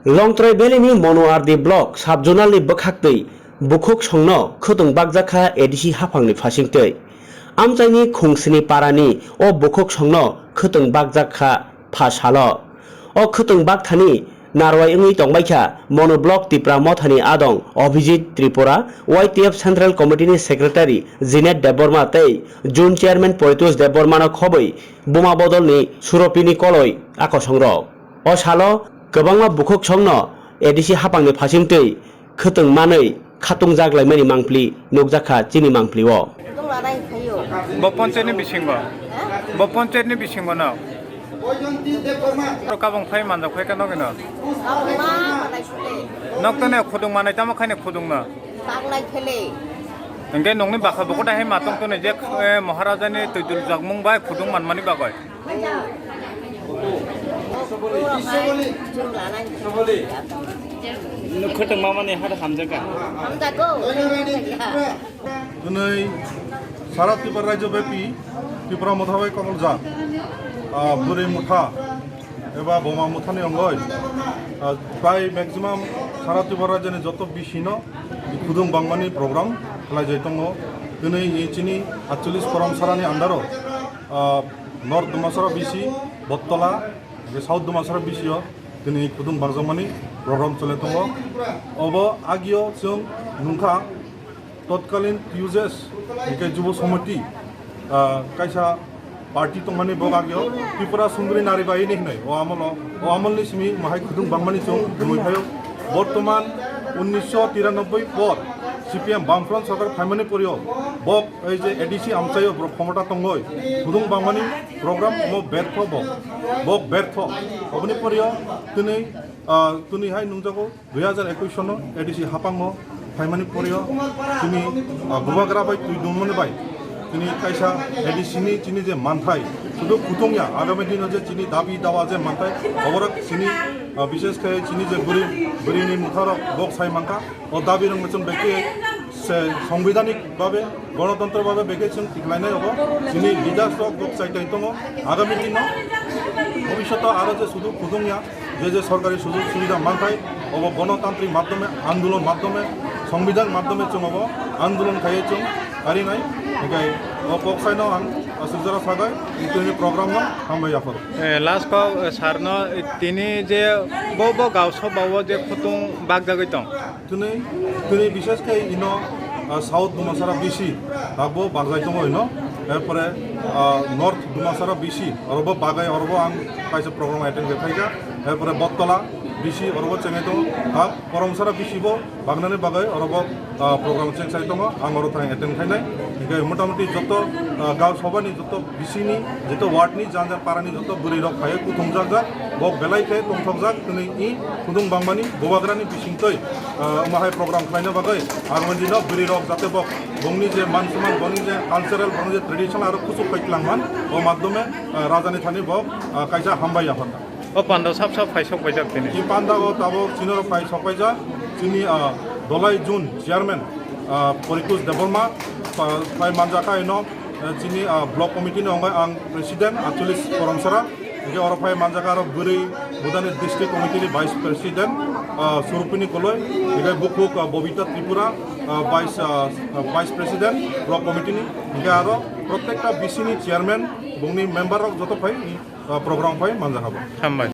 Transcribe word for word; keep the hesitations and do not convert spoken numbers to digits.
Longtrai Valley ni Monu R D block sub zonal ni bwkhaktwi bukhuk songno khwtwng bakjakha A D C haphangni phasingtwi. Amchaini Khungsini parani o bukhuk songno khwtwng bakjakha pha salo. O khwtwng bakthani narwai wngwi tongbaikha Monu block Tipra Mothani adong Abhijit Tripura, Y T F Central Committee ni Secretary Jinet Debbarma tei Zone Chairman Poritosh Debbarmano khobwi buma bodolni suropini koloi akosongrok. O salo kwbangma bukhuk songno A D C haphangni phasingtwi khwtwng manwi khatungjak laimani mangpli nukjakha chini mangpli-o. Bo ponchayatni bisingo. Bo ponchayatni bisingo no. Oro kabang phai manjak phai kha nogino. Nokto ne khudung manai tamo khaini khudung no. Hingke nongni bwkha bukuda hai matong toni je, eh, Maharajani twi dul jakmung bai khudung manmani bagwi. Khwtwng mamani hada hamjakha. Hamjakgo. Twnwi sara Tripura rajyo bepi Tripura motha bai komoljak, ah, bwrwi motha eba boma mothani ongoi, ah, prai maximum sara Tripura rajyoni joto bisino khudung bangmani program khlaijai tongo. Twnwi chini atchollish korom sarani andaro, ah, North Dumasara B C, Bottola, hingke South Dumasara B C o tini khudung bangjakmani program chole tongo. Obo agio chwng nungkha totkalin T U J S, hingke Jubo Samiti, ah, kaisa party tongmani bo agio Tripura Sundri Nari Bahini hinwi o amolo, o amolni simi mahai khudung bangmani chwng nugwi phaio. Bortoman unnisho tiranoboi por C P M Bamfront sorkar phaimani porio bok ei je A D C amchaio borok khomota tongoi khudung bangmani program mo bertho bo, bok bertho. Oboni porio tini, ah, tini hai nungjago dui hajar ekush sono A D C haphango phaimani porio tini, ah, bubagra bai twi dungmani bai tini kaisa A D C ni chini je manthai sudu khutungya agami dino je chini dabi dawa je manthai oborok chini, ah, bishesh khe chini je bwrwi, bwrwini motharok bok sai mankha. O dabi rok mechung beke se sangbidhanik babe, gonotontro babe beke chwng tiklainai obo. Chini leaders rok bok chai tai tongo. Agami dino bhobishoto aro je sudu khudungya, je je sorkari sujog subida manthai, obo gonotantrik madhyome, andolon madhyome, sangbidhan madhyome chwng obo andolon khaiye chwng karinai. Hinkhe o kok saino ang aswk jora sagai, tini program no hambai yapharo. Eh, last kok, eh, sir no, eh, tini je bo, bo gao soba o je khutung bakjagwi tong. Tini, tini bishesh khe ino, ah, South Dumasara B C, abo bakjai tongo ino. Erpore, ah, North Dumasara B C, orobo bagai, orobo ang kaisa program attend khe phaikha. Erpore Bottola B C, orobo chengai tongo. Ah, Koromsara B C bo baknani bagai, orobo, ah, program chengsai tongo. Ang oro thang attend khainai. Hinkhe motamoti joto, ah, gao sobani joto B C ni, joto ward ni, jan jan para ni joto bwrwi rok phaiwi kuthumjak jak, bok belai khe tongthokjak, tini i khudung bangmani bubagra ni bisingtwi, ah, omo hai program khlaina bagwi, ang dino bwrwi rok jate bok bongni je man sumang, bongni je cultural, bongni je tradition aro kuchuk khai twlang man, o madhyome, ah, raja ni thani bok, ah, kaisa hambai yaphar. O panda sap sap phaisok paijak tini. I panda o tabok chini rok phai sok paijak, chini, ah, Dolai Zone Chairman, ah, Poritosh Debbarma, pa-, phai manjakha ino, eh, chini, ah, block committee ni ongoi ang president, atchollish Koromsara. Hinkhe oro phai manjakha aro bwrwi Budani district committee ni vice president, ah, Surupini Koloi, hinkhe bukhuk, ah, Bobita Tripura, ah, vice, ah, vice president block committee ni, hinkhe aro protekta B C ni chairman, bongni member rok joto phai, ah, program phai manjakha bo. Hambai.